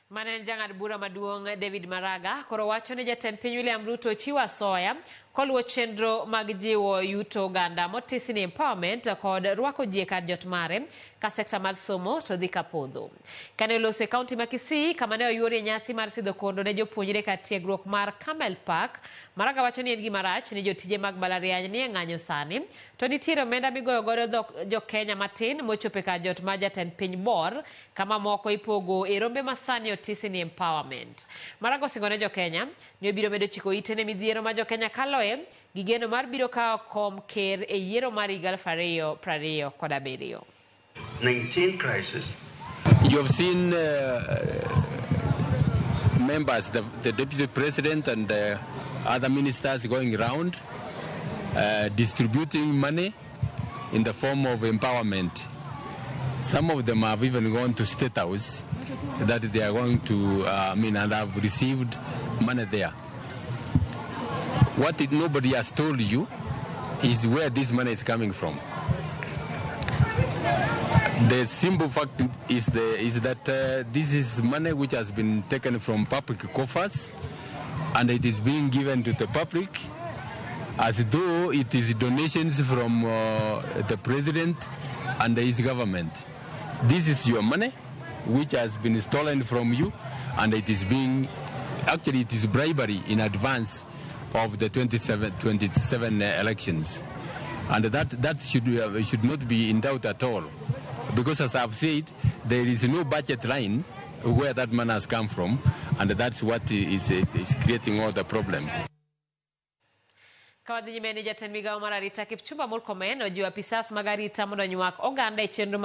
Mane en jang'ad bura maduong' David Maraga koro wacho ni jatend piny William Ruto chiwo asoya koluwo chenro mag jiwo yuto oganda motisi ni empowerment kod rwako ji e kar jot mare ka sekta mar somo to dhi ka podho. Kane oloso e kaunti ma Kisii kama ne oyuorie nyasi mar sidho kondo ne jopuonjre kar tiegruok mar Camel Park, Maraga wacho ni en gima rach ni jotije mag mbalariany nie ng'anyo sani to nitiere omenda migoyo godo dhok jo Kenya matin mochopo e kar jot mar jatend piny bor kama moko ipogo e rombe masani otisi ni empowerment. Maraga osingo ne jokenya ni obiro medo chiko ite ne midhiero ma jokenya kaloe gi geno mar biro kawo kom ker e yiero mar higa 2027. 19 crisis. You have seen members, the deputy president and the other ministers going around distributing money in the form of empowerment. Some of them have even gone to State House that they are going to, I mean, and have received money there. What nobody has told you is where this money is coming from. The simple fact is that this is money which has been taken from public coffers and it is being given to the public as though it is donations from the president and his government. This is your money which has been stolen from you, and it is being, actually it is bribery in advance of the 27 elections. And that should not be in doubt at all. Because as I've said, there is no budget line where that money has come from, and that's what is creating all the problems. Ka wadhi nyime ni jatend migawo mar arita Kipchumba Murkomen ojiwo apisas mag arita mondo onywak oganda e chenro.